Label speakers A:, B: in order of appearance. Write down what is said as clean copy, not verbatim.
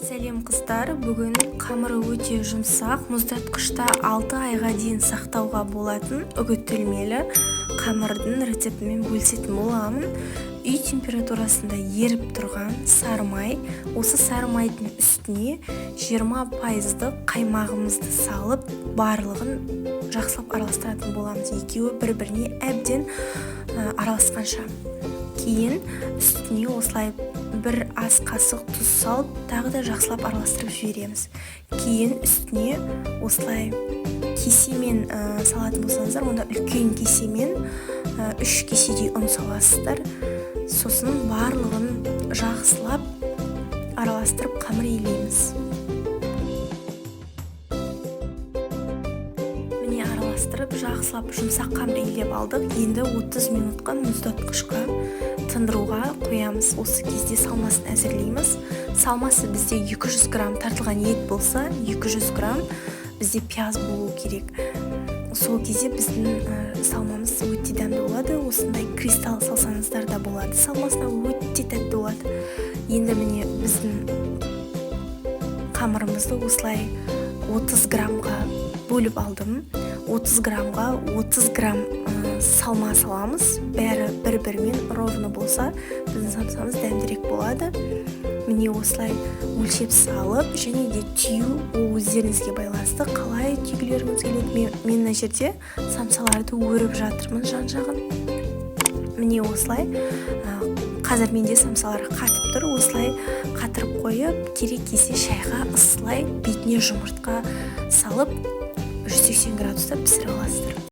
A: Сәлем, қыздар! Бүгін қамыры өте жұмсақ, мұздатқышта 6 айға дейін сақтауға болатын үгіттелмелі қамырдың рецептімен бөлісетін боламын. Үй температурасында еріп тұрған сары май, осы сары майдың үстіне 20 пайыздық қаймағымызды салып, барлығын жақсылап араластыратын боламыз, екеуі бір біріне әбден араласқанша. Кейін үстіне осылай бір ас қасық тұз салып, тағы да жақсылап араластырып жібереміз. Кейін үстіне осылай кесемен салатын болсаңыздар, онда үлкен кесемен 3 кеседей ұн саласыздар. Сосын барлығын жақсылап араластырып, қамыр илейміз. Міне, араластырып, жақсылап жұмсақ қамыр илеп алдық. Енді 30 минутқа мұздатқышқа тындыруға қоямыз. Осы кезде салмасын әзірлейміз. Салмасы бізде 200 грамм тартылған ет болса, 200 грамм бізде пияз болу керек. Сол кезде біздің салмамыз өте дәмді болады. Осындай кристалл салсаңыздар да болады салмасына, өте тәтті болады. Енді, міне, біздің қамырымызды осылай 30 граммға бөліп алдым. 30 граммға 30 грамм салма саламыз. Бәрі бір бірімен ровно болса, біздің самсамыз дәмдірек болады. Міне, осылай өлшеп салып, және де түю ол өздеріңізге байланысты, қалай түйгілеріңіз келеді. Мен мына жерде самсаларды өріп жатырмын жан жағын. Міне, осылай. Қазір менде самсалар қатып тұр. Осылай қатырып қойып, керек кезде шайға ысылай бетіне жұмыртқа салып, 180 градуста пісіріп аласыздар.